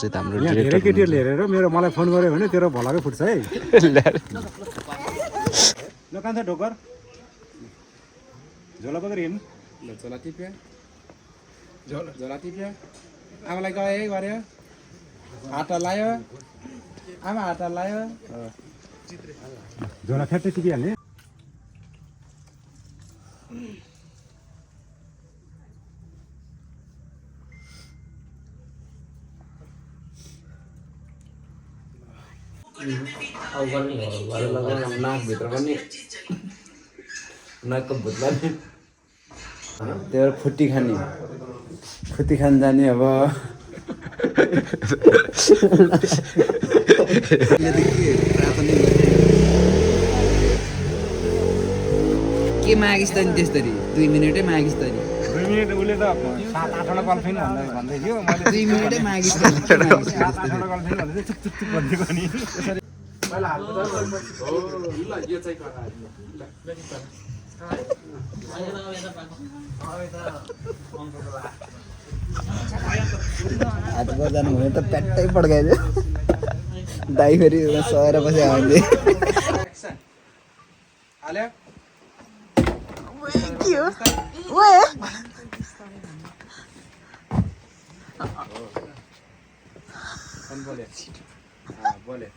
चाहिँ हाम्रो धेरै केटीहरूले हेरेर मलाई फोन गर्यो भने तेरो भलाकै फुट्छ है ल कान्छ ढोकर झोला पक्रेर हिँड्नु ल झोला टिप्यो झोला टिप्यो आमालाई गए गर्यो आटा लायो आमा आटा लायो झोला फ्याट्टै टिपिहाल्ने नाकभित्र पनि नाकको भुत्ला त्यो फुट्टी खान जाने अब के मागिस् त नि त्यसरी 2 मिनेटै मागिस् त नि 2 मिनेट उसले त 7-8वटा गर्लफ्रेन्ड भन्दै थियो मैले 2 मिनेटै मागिस् त 7-8वटा गर्लफ्रेन्ड भन्दै चुप चुप चुप भनिदिएको नि त्यसरी पहिला हाल्नु ल यो चाहिँ हात बजाउनु भने त प्याट्टै पड्काइदियो दाइ फेरि सहेर पछि आउँदै हाल्यो के हो ओए फोन बोले बोले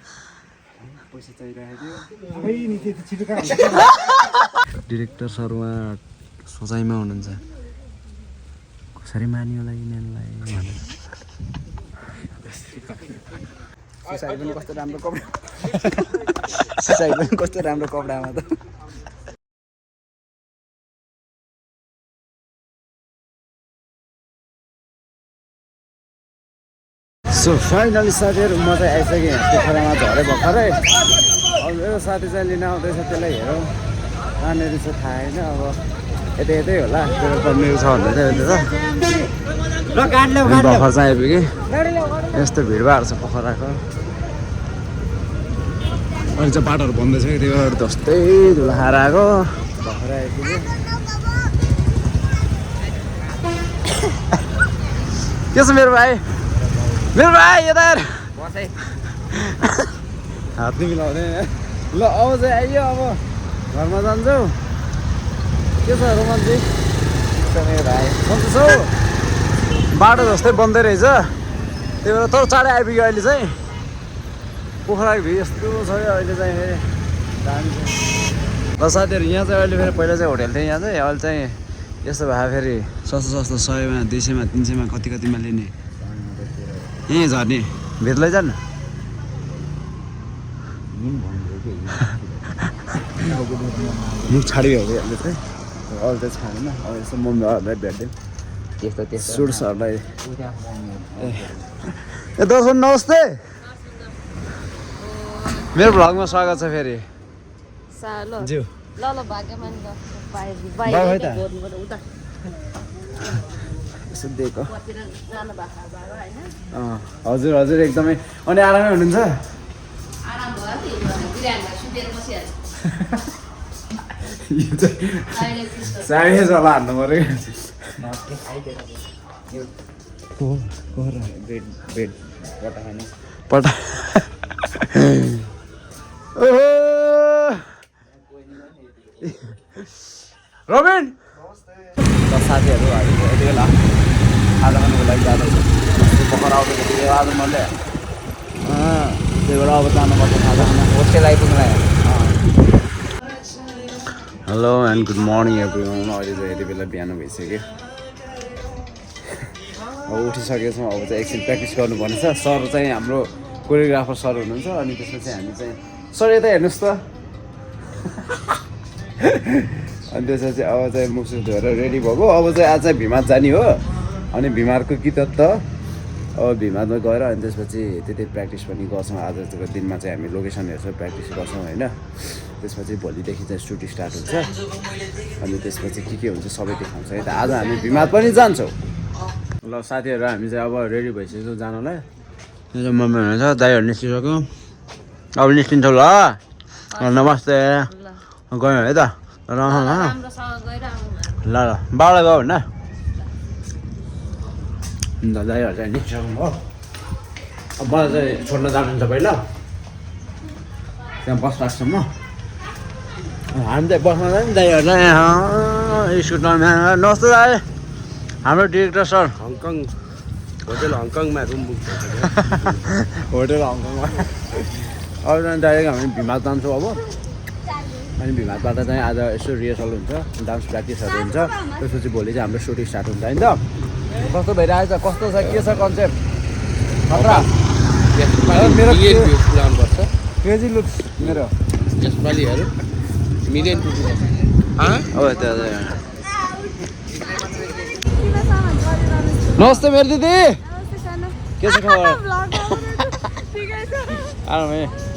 पैसा चाहिरहेको थियो अबै नि त्यति छिटो कहाँ डिरेक्टर सर उहाँ सोचाइमा हुनुहुन्छ कसरी मानियो होला यिनीहरूलाई भनेर सिसाई पनि कस्तो राम्रो कपडा सिसाई पनि कस्तो राम्रो कपडामा त सो फाइनली साथीहरू म चाहिँ आइसकेँ यहाँ पोखरामा झरे भर्खरै अब मेरो साथी चाहिँ लिन आउँदैछ त्यसलाई हेरौँ कहाँनिर चाहिँ थाहा होइन अब यतै होला त्यो कम्प्युटर छ भन्दै थियो भर्खर चाहिँ आइपुगेँ यस्तो भिडभाड छ पोखराको अहिले चाहिँ बाटोहरू बन्द छ कि त्यही भएर जस्तै धुलो खाएर आएको भर्खरै आइपुगेँ के छ मेरो भाइ यता हात नि मिलाउँदै ल अब चाहिँ आइयो अब घरमा जान्छौ के छ रोमान्जी मेरो भाइ सन्तोष हौ बाटो जस्तै बन्दै रहेछ त्यही भएर तर चाँडै आइपुग्यो अहिले चाहिँ पोखराको भिड यस्तो छ अहिले चाहिँ फेरि दामी छ ल साथीहरू यहाँ चाहिँ अहिले फेरि पहिला चाहिँ होटेल थियो यहाँ चाहिँ अहिले चाहिँ यस्तो भए फेरि सस्तो 100मा 200मा 300मा कतिमा लिने यहीँ झर्ने भित्र लैजान मुख छाडियो अहिले चाहिँ अरू चाहिँ छाडेन अब यसो मम्मीहरूलाई भेट्दै त्यस्तो सुट्सहरूलाई ए दर्शन नमस्ते मेरो भ्लगमा स्वागत छ फेरि ज्यू ल भाग्यमान यसो दिएको हजुर एकदमै अनि आरामै हुनुहुन्छ साह्रै जला हान्नु पऱ्यो बेड पटा रबिन साथीहरू हामी यति बेला आज खानुको लागि जाँदैछ भर्खर आउँदैछ आज मैले त्यही भएर अब जानुपर्छ खाजा खाना होस्टेल आइपुग्नु hello and good morning everyone अहिले चाहिँ यति बेला बिहान भइसक्यो अब उठिसकेको छौँ अब चाहिँ एकछिन प्र्याक्टिस गर्नुपर्ने छ सर चाहिँ हाम्रो कोरियोग्राफर सर हुनुहुन्छ अनि त्यसपछि हामी चाहिँ सर यता हेर्नुहोस् त अनि त्यसपछि अब चाहिँ मुखसुख धोएर रेडी भएको अब चाहिँ आज चाहिँ भिमाद जाने हो अनि भिमारको गीत त अब भिमादमा गएर अनि त्यसपछि त्यति प्र्याक्टिस पनि गर्छौँ आजको दिनमा चाहिँ हामी लोकेसन हेर्छौँ प्र्याक्टिस गर्छौँ होइन त्यसपछि भोलिदेखि चाहिँ सुट स्टार्ट हुन्छ अनि त्यसपछि के हुन्छ सबै देखाउँछ है त आज हामी भिमाद पनि जान्छौँ ल साथीहरू हामी चाहिँ अब रेडी भइसक्यौँ जानलाई यो चाहिँ मम्मी हुनुहुन्छ दाइहरू निस्किसक्यो अब निस्किन्छौँ ल नमस्ते गयौँ है त ल बाह्र गयो होइन दाइहरू चाहिँ निस्किसक्नु भयो मलाई चाहिँ छोड्न जानुहुन्छ पहिला त्यहाँ बस राख्छौँ म हामी चाहिँ बसमा जाने दाइहरूलाई स्कुटरमा नमस्ते दाइ हाम्रो डिरेक्टर सर हङकङ होटल हङकङमा रुम बुक होटल हङकङमा अब चाहिँ डाइरेक्ट हामी भिमाद जान्छौँ अब अनि भिमादबाट चाहिँ आज यसो रिहर्सल हुन्छ डान्स प्र्याक्टिसहरू हुन्छ त्यसपछि भोलि चाहिँ हाम्रो सुटिङ स्टार्ट हुन्छ होइन त कस्तो भइरहेको छ कस्तो छ के छ कन्सेप्ट खतरा मेरो पुऱ्याउनुपर्छ क्रेजी लुक्स मेरो यसपालिहरू मिलियन अब त्यो नमस्ते मेरो दिदी के छ खबर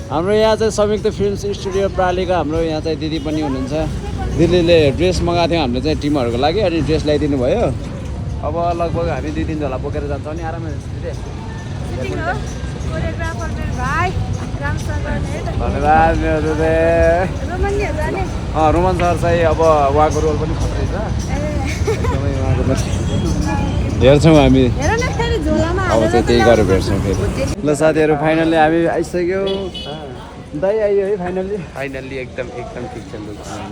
हाम्रो यहाँ चाहिँ संयुक्त फिल्म स्टुडियो प्रालीका हाम्रो यहाँ चाहिँ दिदी पनि हुनुहुन्छ दिदीले ड्रेस मगाएको थियौँ हाम्रो चाहिँ टिमहरूको लागि अनि ड्रेस ल्याइदिनु भयो अब लगभग हामी 2-3 झोला बोकेर जान्छौँ नि आरामै दिदी धन्यवाद मेरो दिदी रोमन सर चाहिँ अब उहाँको रोल पनि खत्रै छ एकदमै उहाँको पनि हेर्छौँ हामी अब चाहिँ त्यही गरेर भेट्छौँ फेरि ल साथीहरू फाइनल्ली हामी आइसक्यो दाइ आइयो है फाइनल्ली एकदम ठिक छ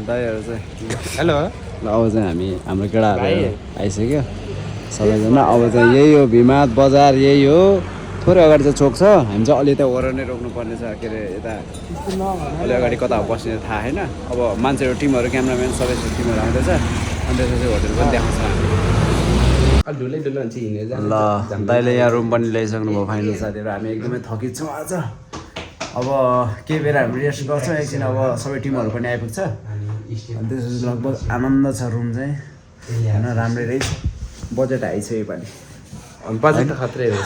दाइहरू चाहिँ हेलो ल अब चाहिँ हामी हाम्रो केटाहरू आइसक्यो सबैजना अब चाहिँ यही हो भिमाद बजार यही हो थोरै अगाडि चाहिँ चोक छ हामी चाहिँ अलि यता वर नै रोक्नुपर्ने छ के अरे यता अलि अगाडि कता बस्ने थाहा छैन अब मान्छेहरू टिमहरू क्यामराम्यान सबै टिमहरू आउँदैछ अनि त्यसपछि होटल पनि देखाउँछ ल दाइले यहाँ रुम पनि ल्याइसक्नु भयो फाइनल साथीहरू हामी एकदमै थकित छौँ आज अब केही बेर हामी रेस्ट गर्छौँ एकछिन अब सबै टिमहरू पनि आइपुग्छ अनि त्यसपछि लगभग आनन्द छ रुम चाहिँ होइन राम्रै रहेछ बजेट हाई छ योपालि बजेट त खत्रै हो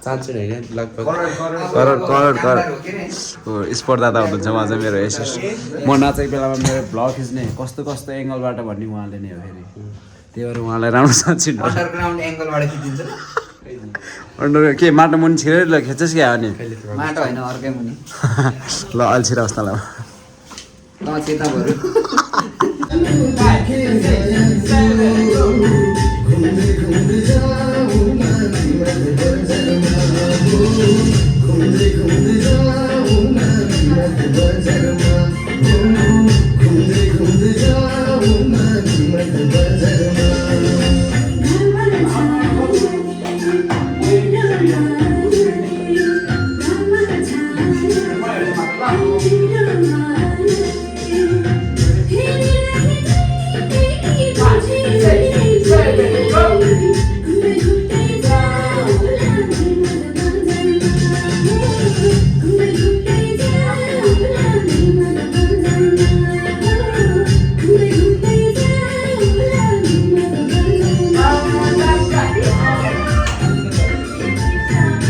चान्सु होइन लगभग करोड स्पर्धा त हुनुहुन्छ उहाँ चाहिँ मेरो एसिस्ट म नाचेको बेलामा मेरो भ्लग खिच्ने कस्तो कस्तो एङ्गलबाट भन्ने उहाँले नै हो फेरि त्यही भएर उहाँलाई राम्रो साँच्ची अन्डरग्राउन्ड एङ्गलबाट खिचिन्छ अन्डर के माटो मुनि छिरेर ल खिच्छस् क्या अनि माटो होइन अर्कै मुनि ल अल्छिरहोस् न ल चेताहरू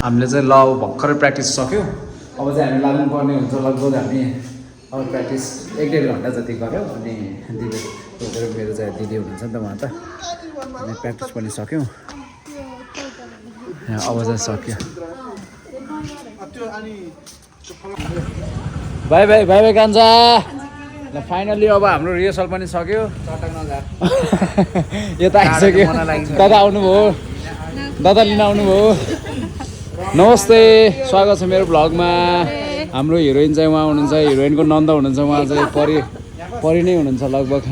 हामीले चाहिँ ल भर्खरै प्र्याक्टिस सक्यो अब चाहिँ हामी लाग्नुपर्ने हुन्छ लगभग हामी अब प्र्याक्टिस 1-1.5 घन्टा जति गऱ्यौँ अनि दिदी मेरो चाहिँ दिदी हुनुहुन्छ नि त उहाँ त अनि प्र्याक्टिस पनि सक्यौँ अब चाहिँ सक्यो बाई बाई बाई बाई कान्छा ल फाइनल्ली अब हाम्रो रिहर्सल पनि सक्यो यता आइसक्यो दादा आउनुभयो दादा लिन आउनुभयो नमस्ते स्वागत छ मेरो भ्लगमा हाम्रो हिरोइन चाहिँ उहाँ हुनुहुन्छ हिरोइनको नन्द हुनुहुन्छ उहाँ चाहिँ परि नै हुनुहुन्छ लगभग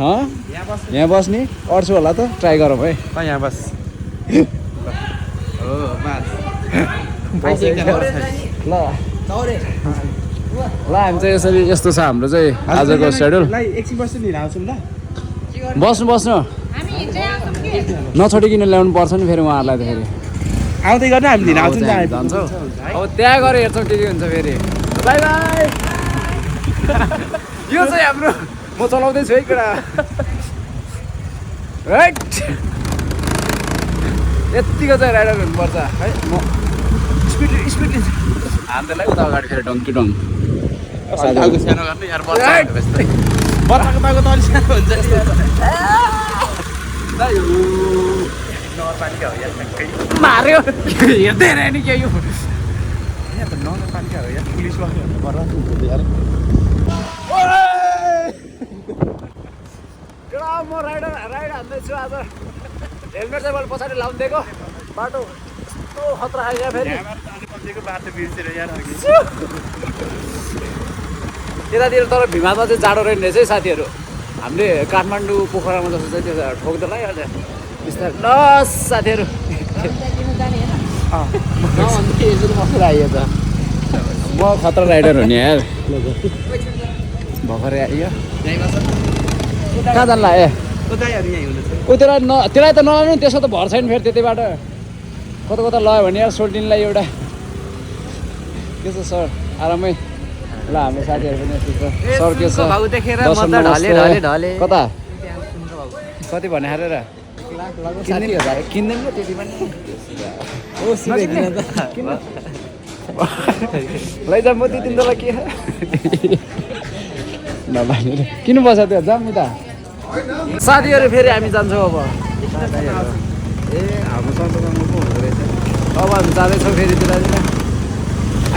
यहाँ बस्ने अड्छु होला त ट्राई गरौँ है यहाँ बस ल हामी चाहिँ यसरी यस्तो छ हाम्रो चाहिँ आजको सेड्युल एकछिन बस्नु लिएर आउँछौँ ल बस्नु नछोडिकन ल्याउनु पर्छ नि फेरि उहाँहरूलाई त फेरि आउँदै गर्नु हामी लिएर आउँछौँ जान्छौँ अब त्यहाँ गएर हेर्छौँ के हुन्छ फेरि बाई बाई यो चाहिँ हाम्रो म चलाउँदैछु है केटा राइट यत्तिको चाहिँ राइडर हुनुपर्छ है म स्पिड हान्दैलाई उता अगाडि फेरि डङ्की डङ सानो गर्ने यार बच्चाको त अलिक सानो हुन्छ नगरपालिका हो यार मार्यो हेर्दै रहेन नि क्या यो यहाँ त नगरपालिका हो यार पुलिस पर्दा यार म राइड हान्दैछु आज हेलमेट चाहिँ मैले पछाडि लाउनु दिएको बाटो यस्तो खतरा आयो फेरि बसेको बाटो बिर्सेर यार अघि यतातिर तर भिमामा चाहिँ जाडो रहेन रहेछ है साथीहरू हामीले काठमाडौँ पोखरामा जस्तो चाहिँ त्यो ठोक्दैन है अहिले बिस्तारै ल साथीहरू म खतरा राइडर हो नि यार भर्खरै आइयो कहाँ जान्ला ए त्यसलाई त्यसलाई त नलानु त्यसो त भर छैन फेरि त्यतिबाट कता कता लयो भने यार सोल्टिनलाई एउटा के छ सर आरामै ल हाम्रो साथीहरू पनि यस्तो छ सर के छ कता कति भने हारेर किन्दैन त्यति पनि लैजा म दिदिन तँलाई के नभनेर किन्नुपर्छ त्यो जाऊँ नि त साथीहरू फेरि हामी जान्छौँ अब ए हाम्रो सन्तोषमा पो हुँदो रहेछ अब हामी जाँदैछौँ फेरि त्यतातिर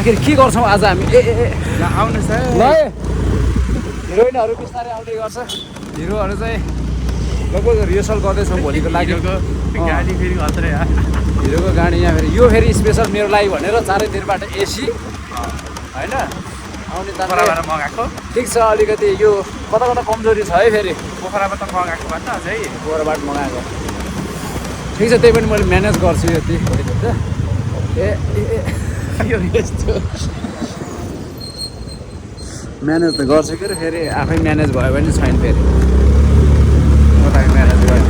आखिर के गर्छौँ आज हामी ए आउनुहोस् है ल हिरोइनहरू बिस्तारै आउँदै गर्छ हिरोहरू चाहिँ लगभग रिहर्सल गर्दैछौँ भोलिको लागि गाडी फेरि खत्रै हिरोको गाडी यहाँ फेरि यो फेरि स्पेसल मेरो लागि भनेर चारैतिरबाट एसी होइन आउने पोखराबाट मगाएको ठिक छ अलिकति यो कता कता कमजोरी छ है फेरि पोखराबाट मगाएको भन्दा अझै पोखराबाट मगाएको ठिक छ त्यही पनि मैले म्यानेज गर्छु यति ए यो यस्तो म्यानेज त गर्छु के फेरि आफै म्यानेज भयो भने छैन फेरि म्यानेज गर्छु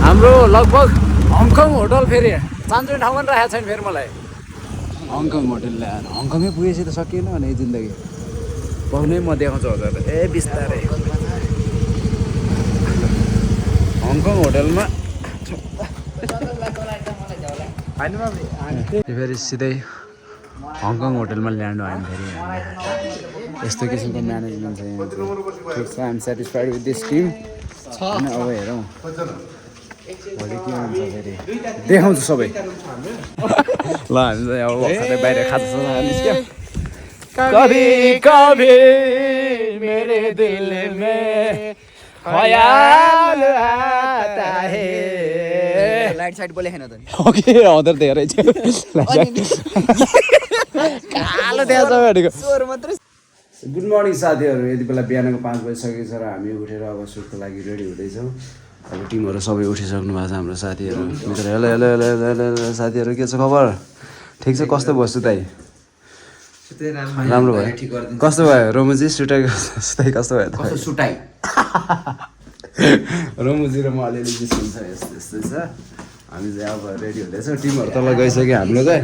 हाम्रो लगभग हङकङ होटल फेरि चान्चुने ठाउँमा पनि राखेको छैन फेरि मलाई हङकङ होटल ल्याएर हङकङै पुगेपछि त सकिएन भने जिन्दगी पाउनै म देखाउँछु हजुर ए बिस्तारै हङकङ होटलमा फेरि सिधै हङकङ होटलमा ल्यान्ड भयो फेरि यस्तो किसिमको म्यानेजमेन्ट छ यहाँ ठिक छ I'm satisfied with this team होइन अब हेरौँ भोलि के हुन्छ फेरि देखाउँछु सबै ल हामी चाहिँ अब बाहिर खाजा निस्क्यौँ कभी कभी मेरे दिल में ख्याल आता है लाइट साइड बोले हैन त ओके अदर धेरै छ कालो त्यहाँ छ भनेको स्वर मात्र गुड मर्निङ साथीहरू यति बेला बिहानको 5 बजिसकेको छ र हामी उठेर अब सुटको लागि रेडी हुँदैछौँ अब टिमहरू सबै उठिसक्नु भएको छ हाम्रो साथीहरू मित्र hello hello hello hello hello साथीहरू के छ खबर ठिक छ कस्तो भयो सुताइ राम्रो भयो कस्तो भयो रोमुजी सुताइ कस्तो भयो कस्तो सुटाइ रोमुजी र म अलिअलि जिस्किन्छ यस्तो यस्तै छ हामी चाहिँ अब रेडी हुँदैछौँ टिमहरू तल गइसक्यो हाम्रो चाहिँ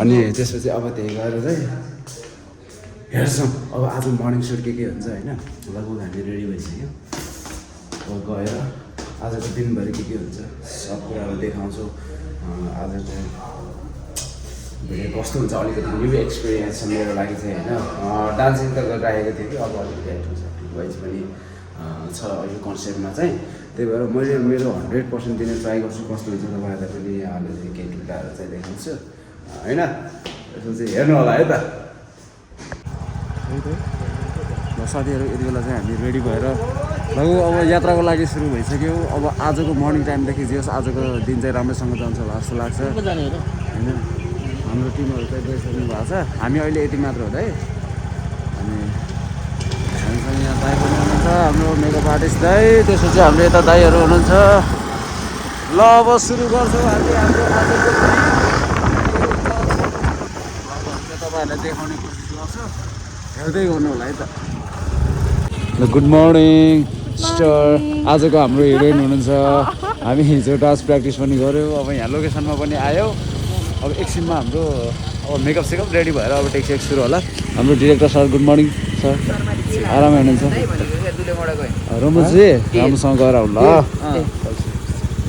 अनि त्यसपछि अब त्यही गएर चाहिँ हेर्छौँ अब आज मर्निङ सुट के हुन्छ होइन लगभग हामी रेडी भइसक्यो अब गएर आजको दिनभरि के हुन्छ सब कुराहरू देखाउँछौँ आज चाहिँ भिडियो कस्तो हुन्छ अलिकति न्यू एक्सपिरियन्स छ मेरो लागि चाहिँ होइन डान्सिङ त गरिराखेको थियो कि अब अलिकति एक्टिङ वाइज पनि छ यो कन्सेप्टमा चाहिँ त्यही भएर मैले मेरो 100% दिने ट्राई गर्छु कस्तो हुन्छ तपाईँहरूलाई पनि अलिअलि केही टुक्राहरू चाहिँ देखाउँछु होइन यसो चाहिँ हेर्नु होला है त ल साथीहरू यति बेला चाहिँ हामी रेडी भएर लगभग अब यात्राको लागि सुरु भइसक्यो अब आजको मर्निङ टाइमदेखि जे होस् आजको दिन चाहिँ राम्रैसँग जान्छ होला जस्तो लाग्छ होइन हाम्रो टिमहरू चाहिँ गइसक्नु भएको छ हामी अहिले यति मात्र हो है अनि हामीसँग यहाँ दाई पनि हुनुहुन्छ हाम्रो मेकअप आर्टिस्ट दाई त्यसपछि हाम्रो यता दाईहरू हुनुहुन्छ ल अब सुरु गर्छौँ हामी हाम्रो आजको तपाईँहरूलाई देखाउने कोसिस गर्छौँ हेर्दै गर्नु होला है त ल गुड मर्निङ सिस्टर आजको हाम्रो हिरोइन हुनुहुन्छ हामी हिजो डान्स प्र्याक्टिस पनि गऱ्यौँ अब यहाँ लोकेसनमा पनि आयो अब एकछिनमा हाम्रो अब मेकअप सेकअप रेडी भएर अब टेक सुरु होला हाम्रो director sir good morning sir आरामै हुनुहुन्छ रमजी राम्रोसँग गएर आउनु ल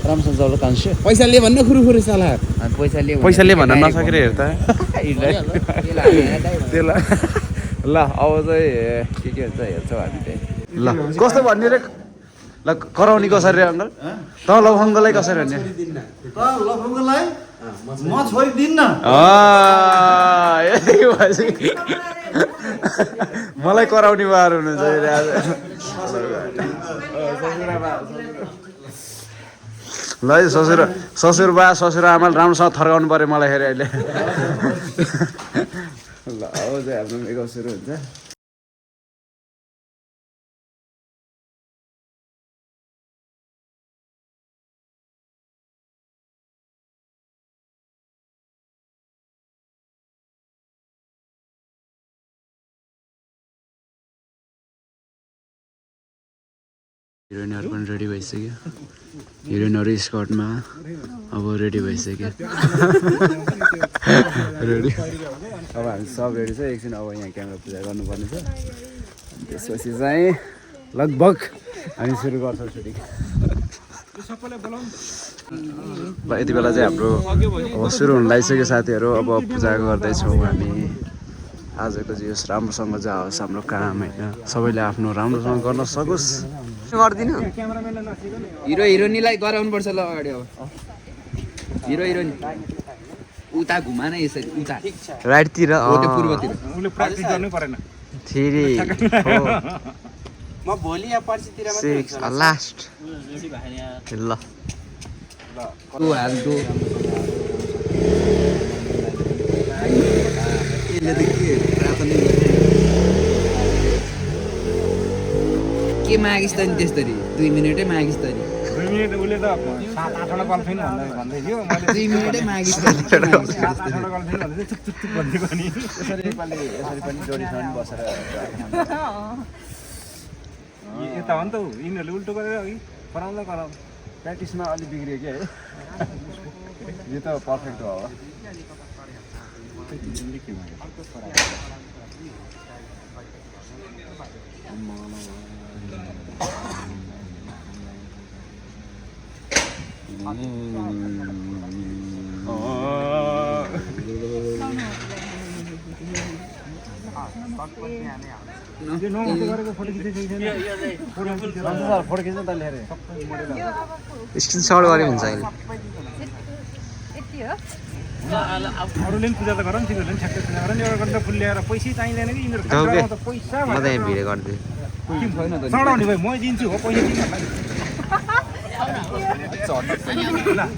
राम्रोसँग जाऊ ल कान्छे पैसा लिए भन्न खुरुखुरु साला पैसाले भन्न नसकेर हेर त त्यसलाई ल अब चाहिँ के हुन्छ हेर्छौँ हामी त्यही ल कस्तो भन्ने रे ल कराउने कसरी रे अङ्कल त लफङ्गलाई कसरी भन्ने लफङ्गलाई म छोडिदिन्न यतिको भएपछि मलाई कराउने बार हुनुहुन्छ ल ल है ससुरबा ससुराआमाले राम्रोसँग थर्काउनु पऱ्यो मलाई हेरे अहिले ल अब चाहिँ हाम्रो मेकअप सुरु हुन्छ हिरोइनहरू पनि रेडी भइसक्यो हिरोइनहरू स्कर्टमा अब रेडी भइसक्यो रेडी अब हामी सब रेडी छ एकछिन अब यहाँ क्यामेरा पूजा गर्नुपर्ने छ त्यसपछि चाहिँ लगभग हामी सुरु गर्छौँ सुटिङ ल यति बेला चाहिँ हाम्रो अब सुरु हुन लागिसक्यो साथीहरू अब पूजा गर्दैछौँ हामी आजको चाहिँ यस राम्रोसँग जाओस् हाम्रो काम होइन सबैले आफ्नो राम्रोसँग गर्न सकोस् गर्दिनु हिरो हिरोइनीलाई गराउनु पर्छ ल अगाडि अब हिरो हिरोइनी उता घुमा नै यसरी उता राइटतिर त्यो पूर्वतिर उसले प्र्याक्टिस गर्नै परेन 3 4 म भोलि या पर्सितिर 6 लास्ट ल तू हाल तू के मागिस् त नि त्यसरी 2 मिनेटै मागिस् त नि 2 मिनेट उसले त 7-8 वटा गर्लफ्रेन्ड भन्दै थियो मैले 2 मिनेटै मागिस् त 7-8 वटा गर्लफ्रेन्ड भन्दै चुप चुप भन्दिएको नि यसरी पनि जोडीसँग बसेर यता हो नि त यिनीहरूले उल्टो गरेर अघि कराउँदा प्र्याक्टिसमा अलिक बिग्रियो क्या है यो त पर्फेक्ट हो अब फोटो खिच्न त ल्याएर स्क्रिनसट गरे हुन्छ अहिले यति हो अरूले पनि पूजा त गर नि तिनीहरूले पनि ठ्याक्कै पूजा गर नि एउटा गरेर फुल ल्याएर पैसै चाहिँदैन कि यिनीहरू जाऊ त पैसा म त यहाँ भिडियो गरिदिएँ चढाउने भाइ म दिन्छु हो पैसा तिमीहरूलाई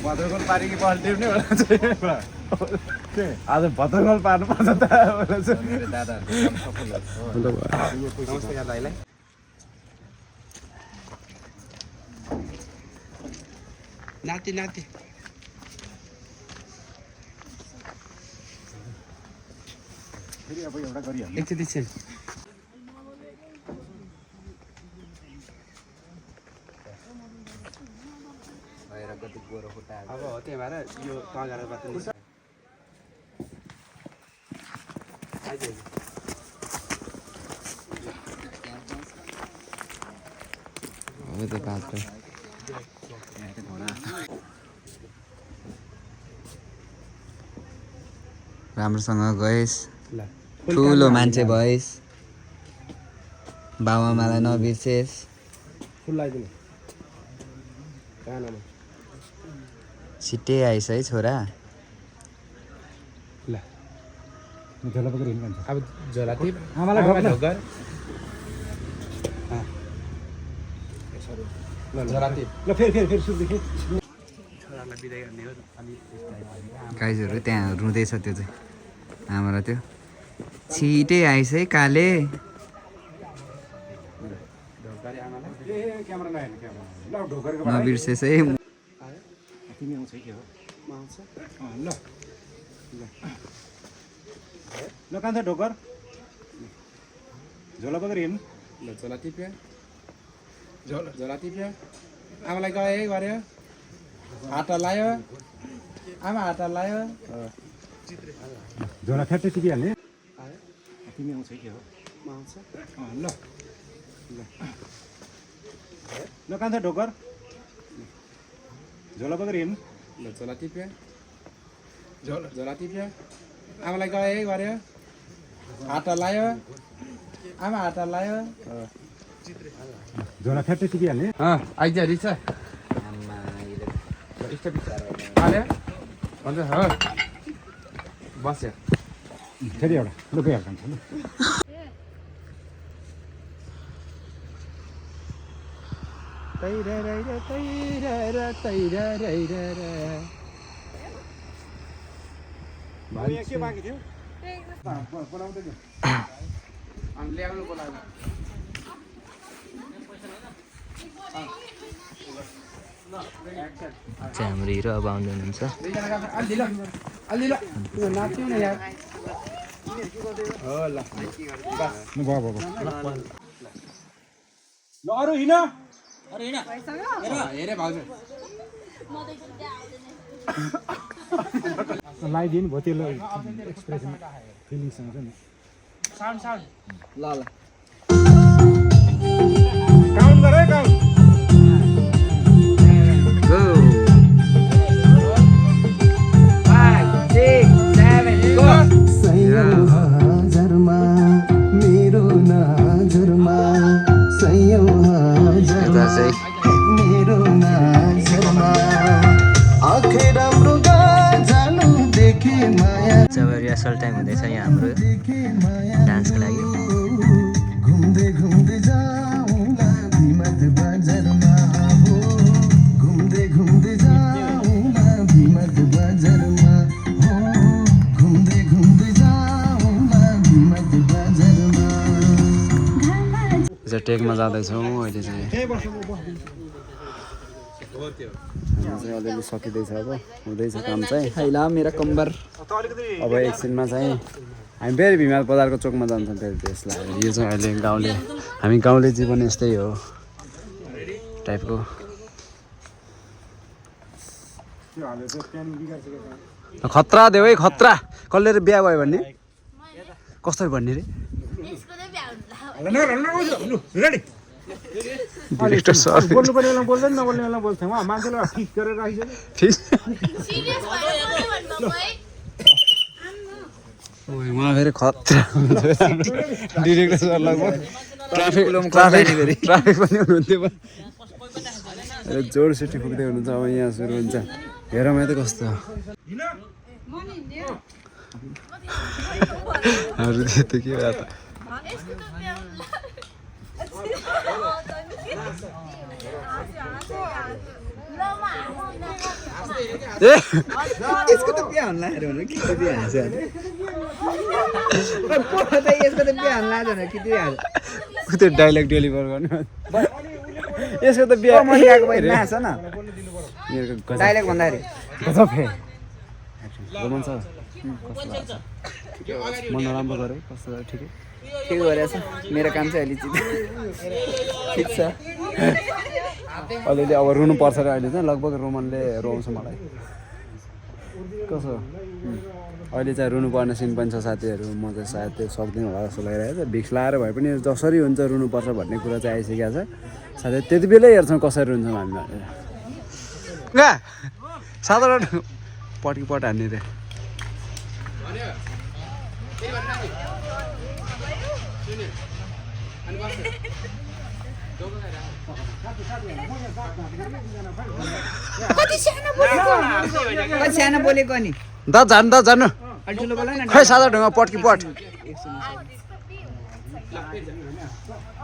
भद्रगोल पारी कि पल्टिउने आज भद्रगोल पार्नु पर्छ त नाति नाति फेरि अब एउटा गरिहाल्नु एकचोटि चाहिँ अब हो त्यही भएर यो तगाएर बाटो हो त्यो बाटो राम्रोसँग गएस् ठुलो मान्छे भएस् बाबुआमालाई नबिर्सेस् फुल लगाइदिनु कानमा छिट्टै आइस है छोरा ल झोला पक्रेर हिँड्नु भन्छ अब झोला टिप आमालाई ढोकर ल झोला टिप ल फेरि सुत्देखि छोरालाई बिदाई गर्ने हो अनि गाइजहरू त्यहाँ रुँदैछ त्यो चाहिँ आमालाई त्यो छिटै आइस है काले क्यामेरा नहेर्नु क्यामेरा ल ढोकरको नबिर्सेस् है तिमी आउँछ के हो म आउँछ ल ल ल कान्छ ढोकर झोला पक्रेर हिँड्नु ल झोला टिप्यो झोला टिप्यो आमालाई गए गऱ्यो आटा लायो आमा आटा लायो झोला फ्याट्टै टिपिहाल्ने तिमी आउँछ के हो म आउँछ ल ल ल कान्छ ढोकर झोला पक्रेर हिँड्नु ल झोला टिप्यो झोला टिप्यो आमालाई गए गऱ्यो आटा लायो आमा आटा लायो झोला फ्याट्टै टिपिहाल्ने आइज रिस बस्यो फेरि एउटा लु गइहाल्छ अनि ल्याउनुको लागि चाहिँ हाम्रो हिरो अब आउँदै हुनुहुन्छ नाच्यौँ न यार ल अरू हिँड हेरे भाउजू लगाइदिनु भयो त्यसले एक्सप्रेसन फिलिङ्स हुन्छ नि ल ल काउन्ट गर है काउन्ट Go. 5, 6, 7, go. यता चाहिँ जब रिहर्सल टाइम हुँदैछ यहाँ हाम्रो डान्सको लागि टेकमा जाँदैछौँ अहिले चाहिँ अलिअलि सकिँदैछ अब हुँदैछ काम चाहिँ हैला मेरा कम्बर अब एकछिनमा चाहिँ हामी फेरि भिमाल बजारको चोकमा जान्छौँ फेरि त्यसलाई यो चाहिँ अहिले गाउँले हामी गाउँले जीवन यस्तै हो टाइपको खतरा देऊ है खतरा कसले बिहा भयो भन्ने कसरी भन्ने रे डिरेक्टर सर बोल्नु पर्ने बेला बोल्दैन नबोल्ने बेला बोल्थ्यो उहाँ मान्छेलाई ठिक गरेर राखिसक्यो ठिक उहाँ फेरि खतरा डिरेक्टर सर लगभग ट्राफिक पनि हुनुहुन्थ्यो जोड सिटी फुक्दै हुनुहुन्छ अब यहाँ सुरु हुन्छ हेरौँ त कस्तो अरू त के भयो त यसको त बिहा हुन लाग्यो भने के बिहा हान्छ यसको त बिहा हुन लाग्यो भने के बिहा हान्छ त्यो डाइलग डेलिभर गर्नु यसको त बिहा मन गएको भए नाच न मेरो डाइलेक्ट भन्दाखेरि गजब हे रोमन छ मन राम्रो गरे कस्तो ठिकै ठिक गरेछ मेरो काम चाहिँ अहिले ठिक छ अलिअलि अब रुनु पर्छ र अहिले चाहिँ लगभग रोमनले रोउँछ मलाई कसो अहिले चाहिँ रुनुपर्ने सिन पनि छ साथीहरू म चाहिँ सायद त्यो सक्दिनँ होला जस्तो लागिरहेको छ भिक्स लाएर भए पनि जसरी हुन्छ रुनुपर्छ भन्ने कुरा चाहिँ आइसकेको छ साथै त्यति बेलै हेर्छौँ कसरी रुन्छौँ हामी भनेर साधारण पटकीपट हान्ने रे कति सानो बोलेको नि द जानु ठुलो बोला न खै सादा ढुङ्गा पटकीपट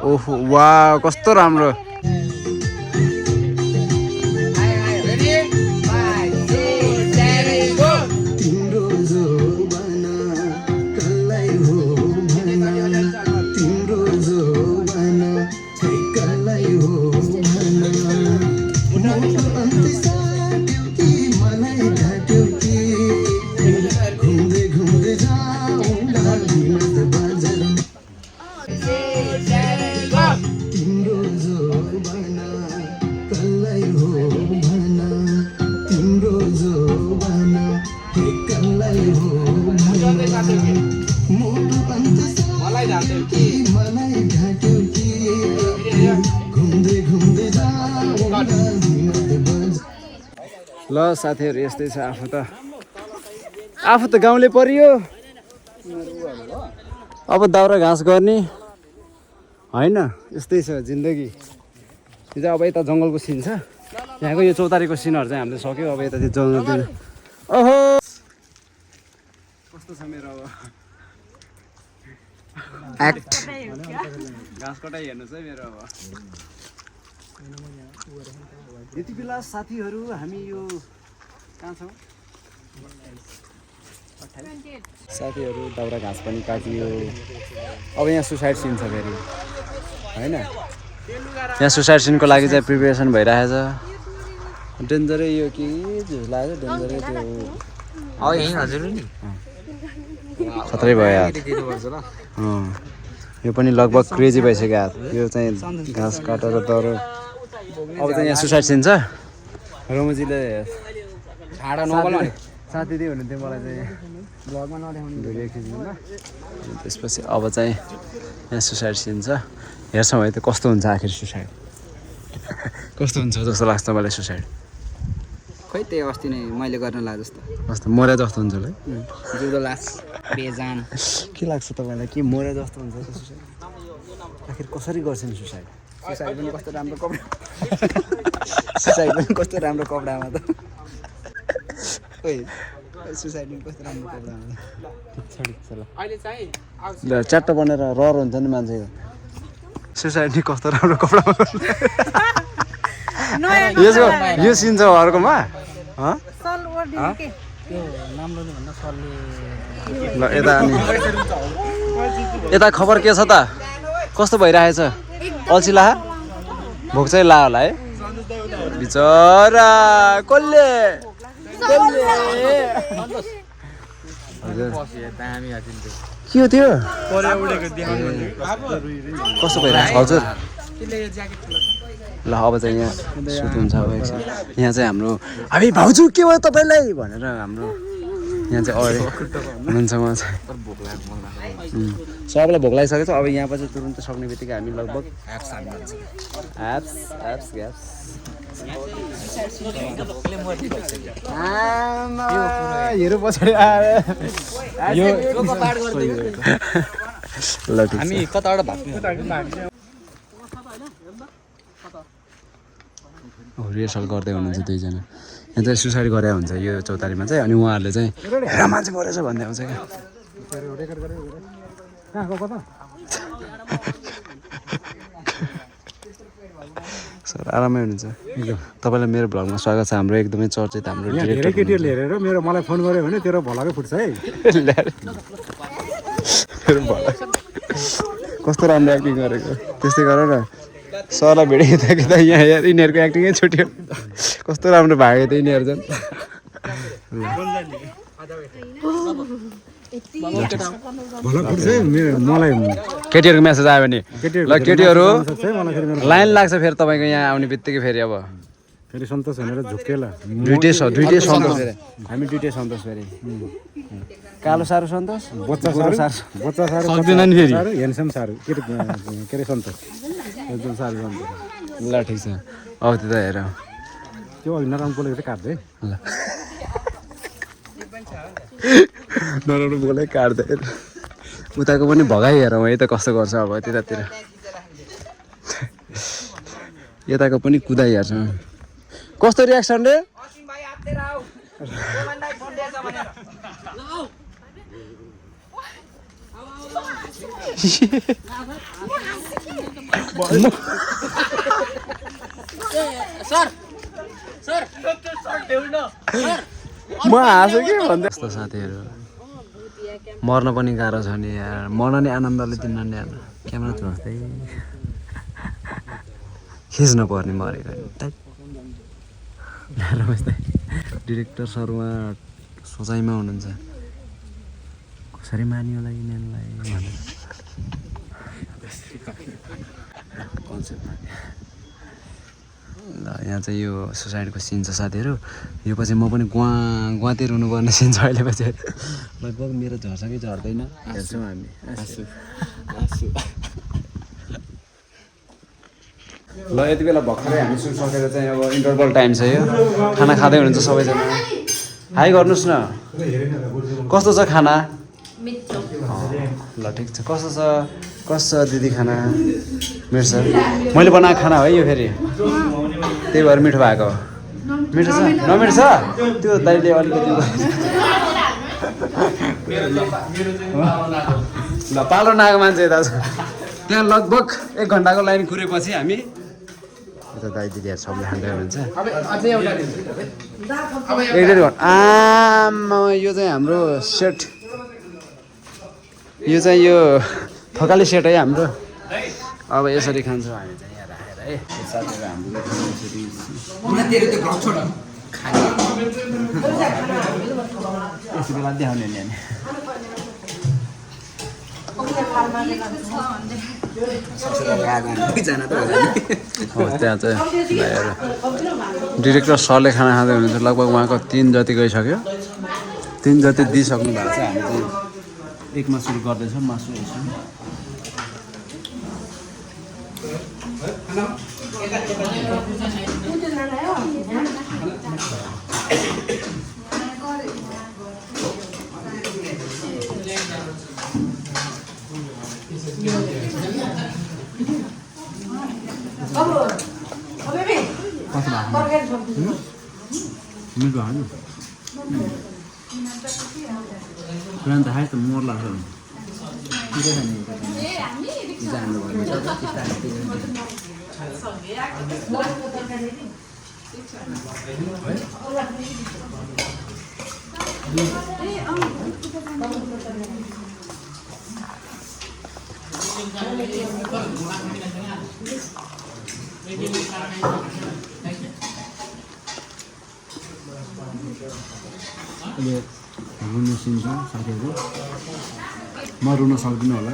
ओहो वाह कस्तो राम्रो ल साथीहरू यस्तै छ आफू त गाउँले परियो अब दाउरा घाँस गर्ने होइन यस्तै छ जिन्दगी यो चाहिँ अब यता जङ्गलको सिन छ यहाँको यो चौतारीको सिनहरू चाहिँ हामीले सक्यो अब यता त्यो जङ्गल ओहो कस्तो छ मेरो अब एक्ट घाँस कटाइ हेर्नुहोस् है मेरो अब यति बेला साथीहरू हामी यो कहाँ छौँ साथीहरू दाउरा घाँस पनि काटियो अब यहाँ सुसाइड सिन छ फेरि होइन यहाँ सुसाइड सिनको लागि चाहिँ प्रिपेरेसन भइरहेछ डेन्जरै यो के जस्तो लाग्यो डेन्जरै त्यो यहीँ हजुर नि खतरै भयो हात यो पनि लगभग क्रेजी भइसक्यो हात यो चाहिँ घाँस काटेर दह्रो अब चाहिँ यहाँ सुसाइड सिन छ रोमजीले साथी दियो हुनुहुन्थ्यो मलाई चाहिँ भिडियो खिच्नु ल त्यसपछि अब चाहिँ यहाँ सुसाइड सिन छ हेर्छौँ है त कस्तो हुन्छ आखिर सुसाइड कस्तो हुन्छ जस्तो लाग्छ मलाई सुसाइड खै त्यही अस्ति नै मैले गर्न लाग्यो जस्तो कस्तो मरे जस्तो हुन्छ होला है जिउँदो लास बेजान के लाग्छ तपाईँलाई के मरे जस्तो हुन्छ त्यो सुसाइड आखिर कसरी गर्छन् सुसाइड सुसाइड पनि कस्तो राम्रो कपडा सुसाइड पनि कस्तो राम्रो कपडामा त ओइ सुसाइड पनि कस्तो राम्रो कपडामा अहिले चाहिँ ल च्याट्ट बनेर रहर हुन्छ नि मान्छेको सुसाइड नि कस्तो राम्रो कपडामा यसको यो सिन छ अर्कोमा ल यता अनि यता खबर के छ त कस्तो भइरहेछ अल्छी ला भोक चाहिँ ला होला है बिचरा कसले के हो त्यो कस्तो भइरहेछ हजुर ल अब चाहिँ यहाँ सुट हुन्छ अब एकछिन यहाँ चाहिँ हाम्रो हामी भाउजू के भयो तपाईँलाई भनेर हाम्रो यहाँ चाहिँ अरे हुनुहुन्छ उहाँ चाहिँ सबैलाई भोक लागिसकेको छ अब यहाँ पछि तुरुन्त सक्ने बित्तिकै हामी लगभग एप्स ग्याप्स हेरो पछाडि ल हामी कताबाट भाग्ने रिहर्सल गर्दै हुनुहुन्छ दुईजना यहाँ चाहिँ सुसाइड गरे हुन्छ यो चौतारीमा चाहिँ अनि उहाँहरूले चाहिँ हेर मान्छे मरेछ भन्दै आउँछ क्या सर आरामै हुनुहुन्छ एकदम तपाईँलाई मेरो भ्लगमा स्वागत छ हाम्रो एकदमै चर्चित हाम्रो धेरै केटीहरूले हेरेर मेरो मलाई फोन गर्यो भने तेरो भलाकै फुट्छ है कस्तो राम्रो एक्टिङ गरेको त्यस्तै गर न सरलाई भेटेको यहाँ हेर यिनीहरूको एक्टिङै छुट्यो कस्तो राम्रो भागेको थियो यिनीहरू झन् मलाई केटीहरूको मेसेज आयो भने ल केटीहरू लाइन लाग्छ फेरि तपाईँको यहाँ आउने बित्तिकै फेरि अब फेरि सन्तोष भनेर झुक्केला दुइटै सन्तोष हामी दुइटै सन्तोष फेरि कालो सारो सन्तोष बच्चा सारो सक्दैन नि फेरि हेन्सम सारो के अरे सन्तोष एकदम सारो सन्तोष ल ठिक छ अब त्यो त हेर त्यो अघि नराम्रो बोलेको चाहिँ काट्दै ल नराम्रो बोले काट्दै उताको पनि भगाइ हेरौँ है त कस्तो गर्छ अब त्यतातिर यताको पनि कुदाइ हेर्छौँ कस्तो रियाक्सन रे म हाँसु के भन्दै यस्तो साथीहरू मर्न पनि गाह्रो छ नि यार मर्न नि आनन्दले दिन नि यार क्यामेरा चलाउँदै खिच्न पर्ने मरेको डिरेक्टर सर उहाँ सोचाइमा हुनुहुन्छ कसरी मानियो होला यिनीहरूलाई भनेर ल यहाँ चाहिँ यो सुसाइडको सिन छ साथीहरू यो पछि म पनि गुवातिर हुनुपर्ने सिन छ अहिले पछि लगभग मेरो झर्छ कि झर्दैन हेर्छौँ हामी ल यति बेला भर्खरै हामी सुट सकेर चाहिँ अब इन्टरभल टाइम छ यो खाना खाँदै हुनुहुन्छ सबैजना हाई गर्नुहोस् न कस्तो छ खाना ल ठिक छ कस्तो छ दिदी खाना मिठो छ मैले बनाएको खाना हो यो फेरि त्यही भएर मिठो भएको मिठो छ नमिठो छ त्यो दाइले अलिकति ल पालो नआएको मान्छे यता छ त्यहाँ लगभग 1 घन्टाको लाइन कुरेपछि हामी दाइ दिदीहरू सबले खाँदै हुनुहुन्छ अब अझै एउटा दिन्छु अब एक आमा यो चाहिँ हाम्रो सेट यो चाहिँ यो थकाली सेट है हाम्रो अब यसरी खान्छौँ हामी चाहिँ यहाँ राखेर है साथीहरू हाम्रो यसरी यसरी मात्रै देखाउने नि हामी हो त्यहाँ चाहिँ ल्याएर डिरेक्टर सरले खाना खाँदै हुनुहुन्छ लगभग उहाँको 3 जति गइसक्यो 3 जति दिइसक्नु भएको छ हामी चाहिँ एकमा सुरु गर्दैछौँ मासु यसो मिठो होइन पुरानो त खाएँ त मोर लाग्छ अहिले रुन सिन्छ साथीहरू म रुन सक्दिनँ होला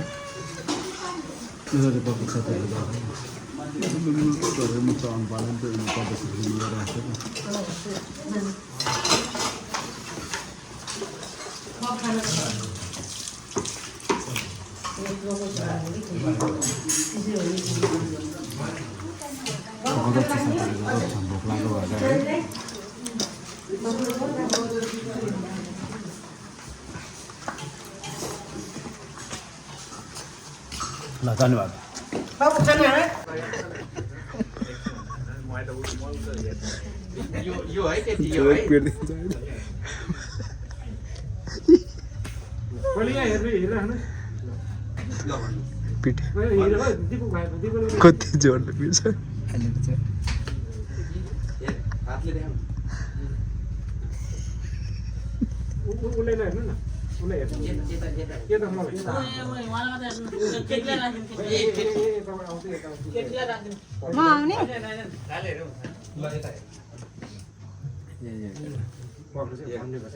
यसरी पक्क साथीहरू म चलाउनु पर्दैन त्यो लिएर आएको भोक लाग्यो भएर ल धन्यवाद यो है त्यति यो है कति जोडले पिर्छ हातले देखाउनु म आउने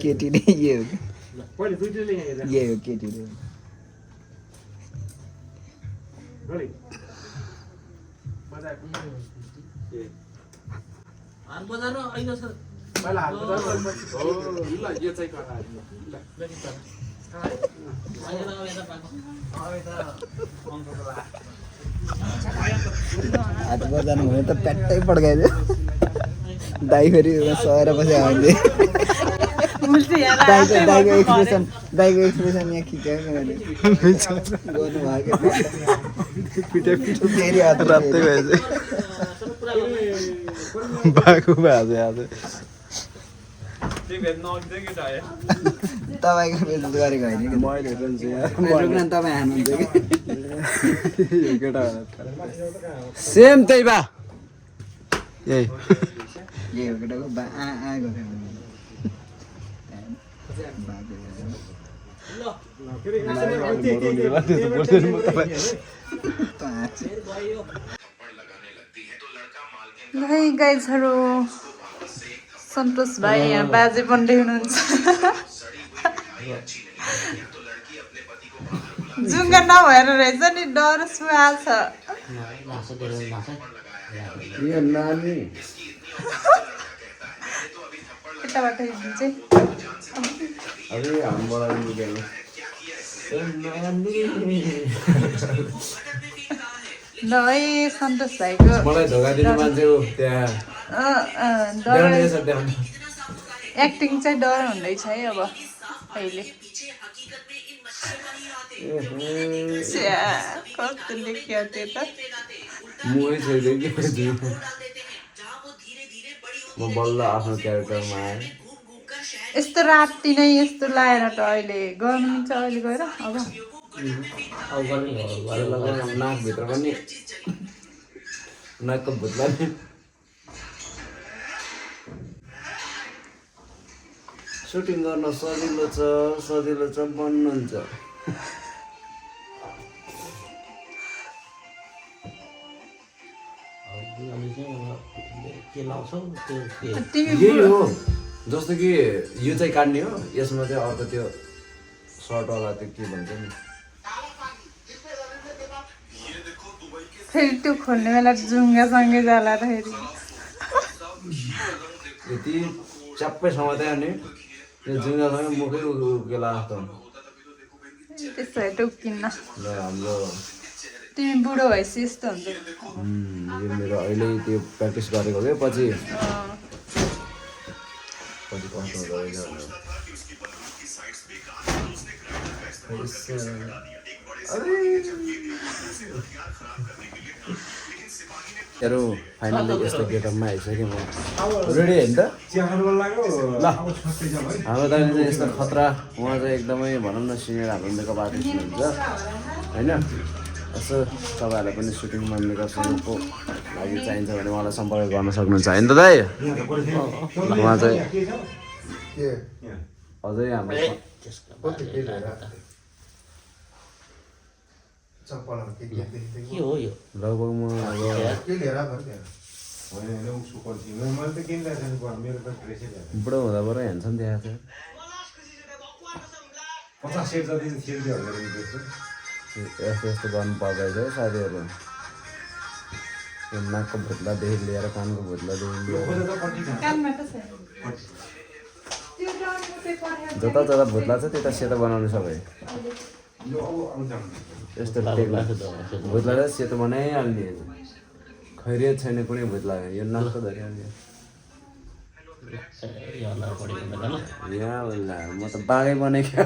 केटी नै ये हो केटी नै यो चाहिँ हात बजाउनु भयो त प्याट्टै पड्काइदियो दाइ फेरि सहेर पछि आउँदै दाइको एक्सप्रेसन यहाँ खिचेको मैले गर्नु भयो फेरि हात रातै भएछ बाको भएछ आज तपाईँको बेजत गरेको होइन कि मैले हेर्छु प्रोग्राम तपाईँ हान्नुहुन्छ कि केटा सेम त्यही बा यही यही हो केटाको बा आ गऱ्यो भाइ गाइजहरू सन्तोष भाइ यहाँ बाजे बन्दै हुनुहुन्छ जुङ्गा नभएर रहेछ नि डर सुहा छ केटाबाट हिँड्नु चाहिँ ल है सन्तोष भाइको मलाई धोका दिने मान्छे हो त्यहाँ एक्टिङ चाहिँ डर हुँदैछ है अब अहिले कस्तो लेख्यो त्यो त म बल्ल आफ्नो क्यारेक्टरमा आएँ यस्तो राति नै यस्तो लाएर त अहिले गर्नु मिल्छ अहिले गएर अब नाकभित्र पनि नाकको भुत्ला नि सुटिङ गर्न सजिलो छ बन्नुहुन्छ यही हो जस्तो कि यो चाहिँ काट्ने हो यसमा चाहिँ अर्को त्यो सर्टवाला त्यो के भन्छ नि फेरि त्यो खोल्ने बेला जुङ्गासँगै जाला त फेरि यति च्याप्पै समात्यो अनि त्यो जुङ्गासँग मुखै उकेला जस्तो त्यस्तो भए टोकिन्न र हाम्रो तिमी बुढो भएपछि यस्तो हुन्छ यो मेरो अहिले त्यो प्र्याक्टिस गरेको क्या पछि कस्तो हुँदो रहेछ हेरौँ फाइनली यस्तो गेटअपमा आइसकेँ म रेडी होइन त ल हाम्रो दाइले चाहिँ यस्तो खतरा उहाँ चाहिँ एकदमै भनौँ न सिनियर हाम्रो मेकअप आर्टिस्ट हुनुहुन्छ होइन यसो तपाईँहरूलाई पनि सुटिङमा मेकअप सेकअपको लागि चाहिन्छ भने उहाँलाई सम्पर्क गर्न सक्नुहुन्छ होइन त दाइ उहाँ चाहिँ अझै हाम्रो लगभग म बुढो हुँदा बरु ह्यान्डसम देखाएको थियो यस्तो यस्तो गर्नु पर्दैछ है साथीहरू नाकको भुत्लादेखि लिएर कानको भुत्लादेखि लिएर जता जता भुत्ला छ त्यता सेतो बनाउनु सबै यस्तो भुत्ला चाहिँ सेतो बनाइहाल्ने खैरियत छैन कुनै भुत्ला यो नाकको धरिहाल्ने यहाँ म त बाघै बनाएको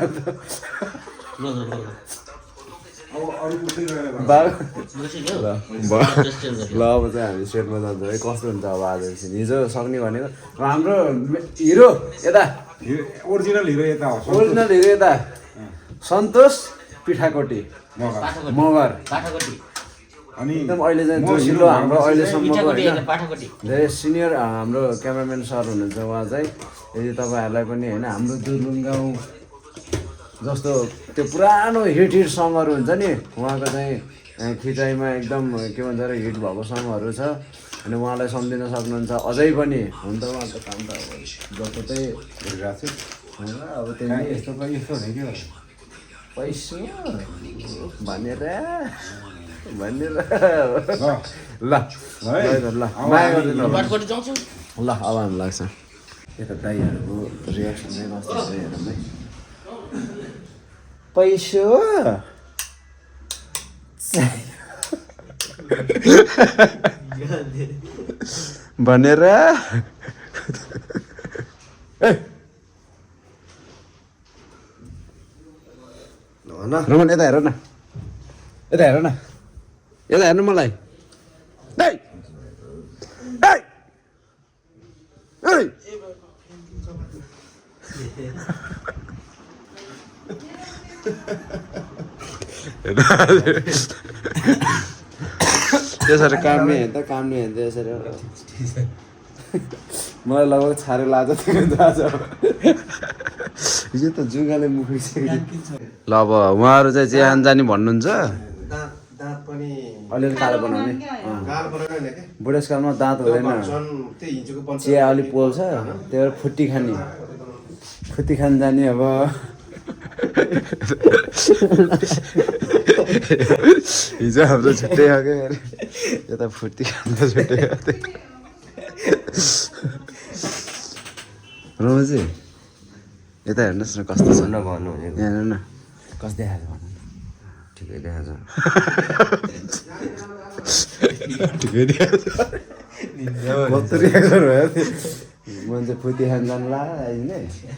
ल अब चाहिँ हामी सेटमा जान्छ है कस्तो हुन्छ अब आज हिजो सक्ने भनेको हाम्रो हिरो यता ओरिजिनल हिरो यता सन्तोष पिठाकोटी मगर अनि एकदम अहिले चाहिँ जोसिलो हाम्रो अहिलेसम्मको होइन धेरै सिनियर हाम्रो क्यामेराम्यान सर हुनुहुन्छ उहाँ चाहिँ यदि तपाईँहरूलाई पनि होइन हाम्रो दुर्लुङ गाउँ जस्तो त्यो पुरानो हिट सङहरू हुन्छ नि उहाँको चाहिँ खिचाइमा एकदम के भन्छ अरे हिट भएको सङहरू छ अनि उहाँलाई सम्झिन सक्नुहुन्छ अझै पनि हुन त उहाँको काम त अब जस्तो चाहिँ गरिरहेको छु अब त्यही यस्तो यस्तो हुने कि पैसा भनेर ल माया गरिदिनु ल अब हामी लाग्छ यता दाइहरूको रियाक्सन चाहिँ कस्तो छ हेरौँ है पैसा भनेर रमन यता हेर न यता हेर न यता हेर्नु मलाई त्यसरी काम नै हेर्दा यसरी मलाई लगभग छारे लाज यो त जुगाले मुख ल अब उहाँहरू चाहिँ चिया खान जाने भन्नुहुन्छ अलिअलि कालो बनाउने बुढेसकालमा दाँत हुँदैन चिया अलिक पोल्छ त्यही भएर फुट्टी खान जाने अब हिजो हाम्रो छुट्टै खाएको अरे यता फुर्ती खाँदा छुट्टै खाँदै रोजी यता हेर्नुहोस् न कस्तो छ भन्नु यहाँ हेर्नु न कस्तो देखाएको भन्नु ठिकै देखाएको ठिकै देखाएको मान्छे फुर्ती खान जानु ला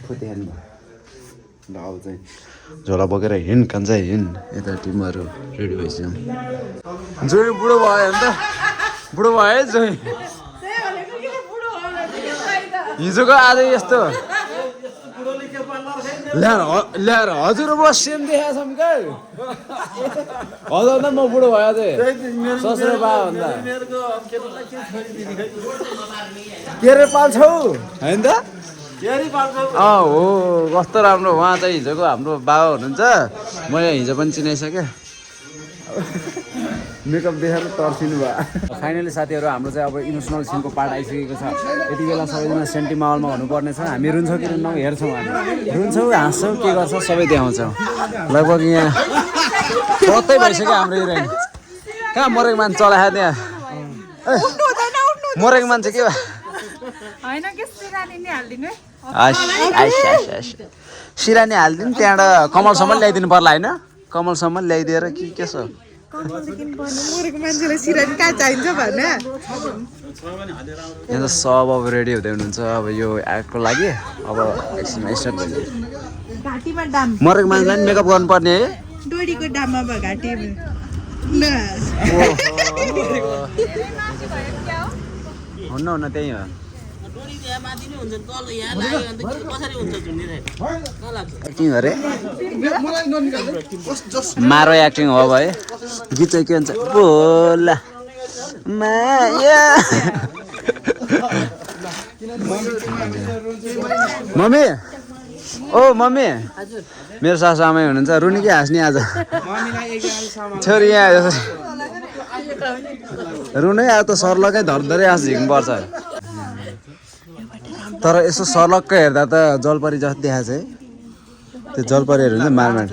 फुर्ती खानु ल अब चाहिँ झोला बोकेर हिँड कान्छ हिँड यता टिमहरू रेडी भइसक्यो जोइ बुढो भयो अन्त बुढो भयो है जोइ हिजोको आज यस्तो ल्याएर हजुर म सेम देखाएको छौँ क्या हजुर त म बुढो भयो चाहिँ ससुरो बा भन्दा के अरे पाल्छौ होइन त हो कस्तो राम्रो उहाँ चाहिँ हिजोको हाम्रो बाबा हुनुहुन्छ मैले हिजो पनि चिनाइसकेँ मेकअप देखेर तर्सिनु भयो फाइनली साथीहरू हाम्रो चाहिँ अब इमोसनल सिनको पार्ट आइसकेको छ यति बेला सबैजना सेन्टी माहौलमा हुनुपर्ने छ हामी रुन्छौँ कि रुन्नौँ हेर्छौँ हामी रुन्छौँ हाँस्छौँ के गर्छौँ सबै देखाउँछौँ लगभग यहाँ कतै भइसक्यो हाम्रो हिरोइन कहाँ मरेको मान्छे चलायो त्यहाँ मरेको मान्छे के भयो सिरानी हालिदिनु त्यहाँबाट कमलसम्म ल्याइदिनु पर्ला होइन कमलसम्म ल्याइदिएर के छ यहाँ त सब अब रेडी हुँदै हुनुहुन्छ अब यो एक्टको लागि अब एकछिनमा स्टार्ट भयो मरेको मान्छेलाई पनि मेकअप गर्नुपर्ने है डोरीको डाममा भयो घाँटीमा हुन्न त्यही हो एक्टिङ अरे मारो एक्टिङ हो भाइ गीत चाहिँ के भन्छ बोला माया मम्मी ओ मम्मी मेरो सासु आमै हुनुहुन्छ रुनी के हाँस्ने आज छोरी यहाँ रुनै अब त सर्लकै धरधरै हाँस झिक्नुपर्छ तर यसो सर्लक्कै हेर्दा त जलपरी जस्तो देखाएको छ है त्यो जलपरीहरू हुन्छ मारमार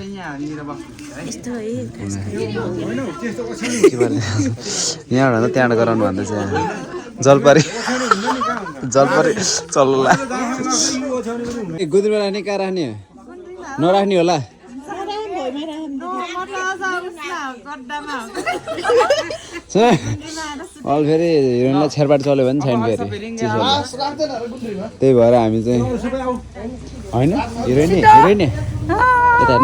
यहाँबाट त त्यहाँबाट गराउनु भन्दैछ जलपरी जलपरी चल्ला गुद्रीमा राख्ने कहाँ राख्ने नराख्ने होला अहिले फेरि हिरोइनलाई छेरपाट चल्यो भने छैन फेरि त्यही भएर हामी चाहिँ होइन हिरोइनै यता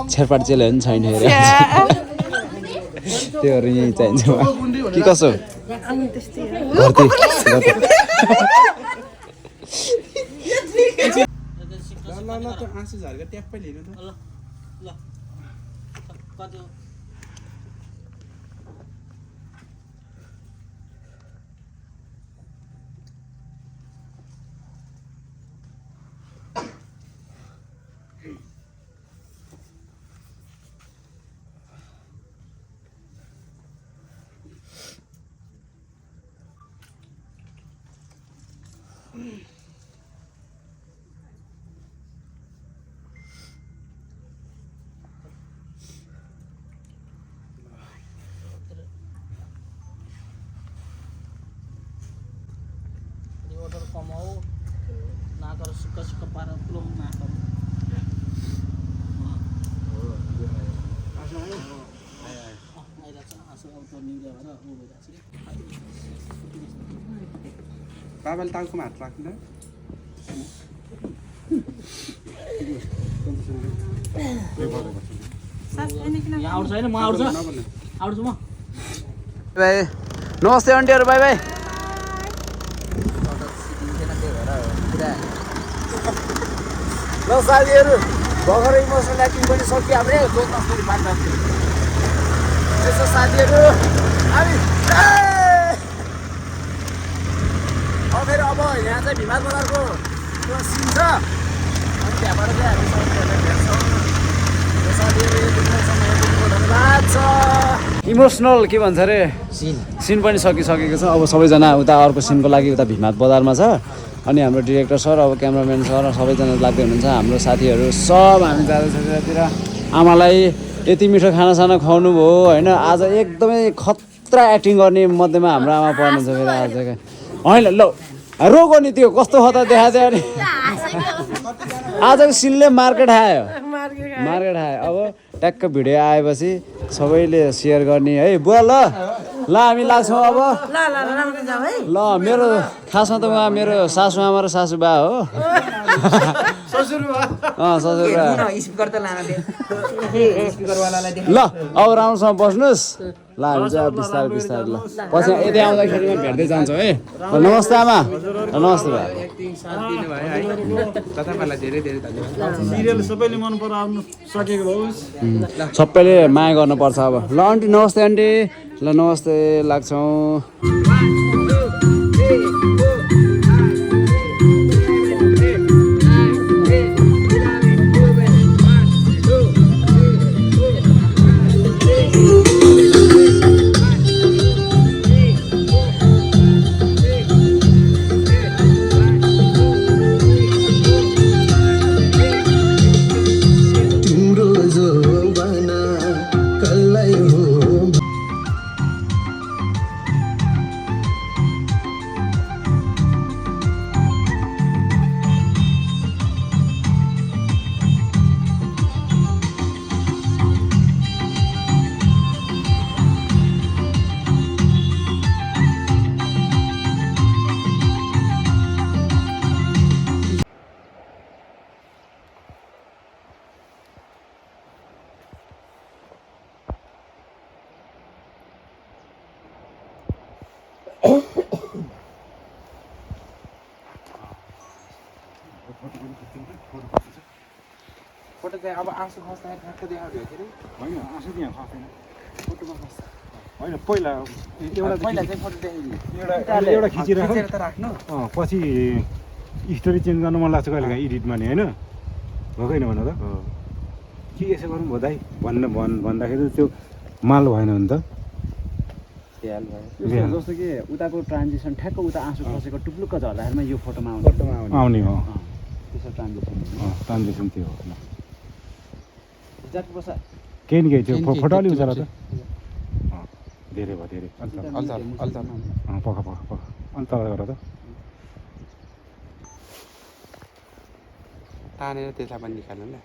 छेरपाट चल्यो भने छैन फेरि त्यही भएर यहीँ चाहिन्छ कि कसो कमाऊ नाकर सुक्का सुक्का पारेर पुलाउ नाकर बाबाले टाउकोमा हात राख्नु यहाँ आउँछ होइन म आउँछु म बाई नमस्ते आन्टीहरू बाई बाई ल साथीहरू भर्खरै इमोसनल एक्टिङ पनि सक्यो हाम्रै त्यसो साथीहरू हामी फेरि अब यहाँ चाहिँ भिमाल बजारको त्यो सिन छ अनि त्यहाँबाट चाहिँ हामी सबैजना भेट्छौँ साथीहरू धन्यवाद छ इमोसनल के भन्छ अरे सिन पनि सकिसकेको छ अब सबैजना उता अर्को सिनको लागि उता भिमाल बजारमा छ अनि हाम्रो डिरेक्टर सर अब क्यामराम्यान सर सबैजना लाग्दै हुनुहुन्छ हाम्रो साथीहरू सब हामी जाँदैछ त्यतातिर आमालाई यति मिठो खानासाना खुवाउनु भयो होइन आज एकदमै खतरा एक्टिङ गर्ने मध्येमा हाम्रो आमा पर्नुहुन्छ फेरि आजको होइन ल रोको नि त्यो कस्तो खतरा देखाएको थियो अनि आजको सिनले मार्केट आयो अब ट्याक्क भिडियो आएपछि सबैले सेयर गर्ने है बुवा ल हामी लाग्छौँ अब ल मेरो खासमा त उहाँ मेरो सासुआमा र सासुबा हो ल अब राम्रोसँग बस्नुहोस् ल हामी चाहिँ बिस्तारै बिस्तारै ल पछि यदि आउँदाखेरिमा भेट्दै जान्छौँ है नमस्ते आमा नमस्ते भाइ सबैले मन पराउनु सकेको होस् सबैले माया गर्नुपर्छ अब ल आन्टी नमस्ते आन्टी ल नमस्ते लाग्छौँ फोटो चाहिँ अब आँसु खस्दाखेरि ठ्याक्क देखाएको थियो कि होइन आँसु त्यहाँ खस्दैन फोटोमा खस्छ होइन पहिला एउटा पहिला चाहिँ फोटो देखाइदिनु एउटा खिचिराख खिचेर त राख्नु पछि स्टोरी चेन्ज गर्नु मन लाग्छ कहिले काहीँ एडिटमा नि होइन हो कि होइन भन त के यसो गरौँ हो दाइ भन्दाखेरि त्यो माल भएन भने त जस्तो कि उताको ट्रान्जिसन ठ्याक्क उता आँसु खसेको टुप्लुक्क झर्दाखेरिमा यो फोटोमा आउने आउने हो त्यसो ट्रान्जिसन ट्रान्जेक्सन त्यो हो जानुपर्छ केही न केही त्यो फोटो अलि उचार त धेरै भयो धेरै पख अन्त गर त तानेर त्यसलाई पनि निकाल्नु ल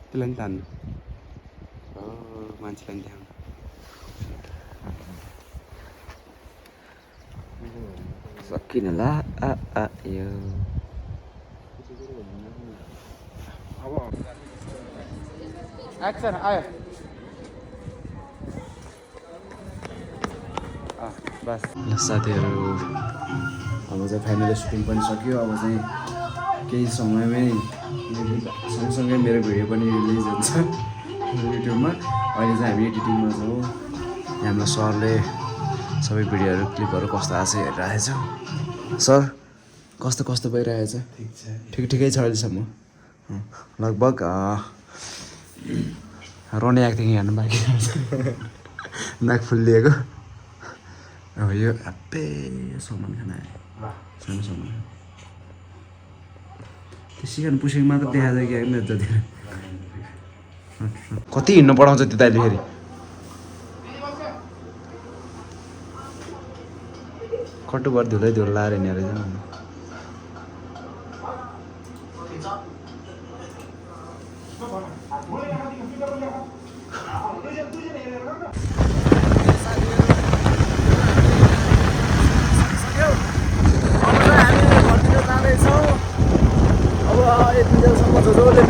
त्यसलाई पनि तान्नु हो मान्छेलाई पनि देखाउनु सकिन ल यो एक्सन आयो बस ल साथीहरू अब चाहिँ फाइनली सुटिङ पनि सक्यो अब चाहिँ केही समयमै सँगसँगै मेरो भिडियो पनि रिलिज हुन्छ युट्युबमा अहिले चाहिँ हामी एडिटिङमा छौँ हाम्रो सरले सबै भिडियोहरू क्लिपहरू कस्तो आएको छ हेरिरहेछ सर कस्तो कस्तो भइरहेछ ठिकै छ अहिलेसम्म लगभग रोने एक्टिङ हेर्नु बाँकी छ नाक फुल्लिएको अब यो आप्पे सामान खाना सानो सामान त्यो सिकान पुसेको मात्र देखाएको छ कि जति कति हिँड्नु पढाउँछ त्यो दाइले फेरि कटुभर धुलै धुलो लाएर हिँडेर रहेछ अब यति बेलासम्म जसले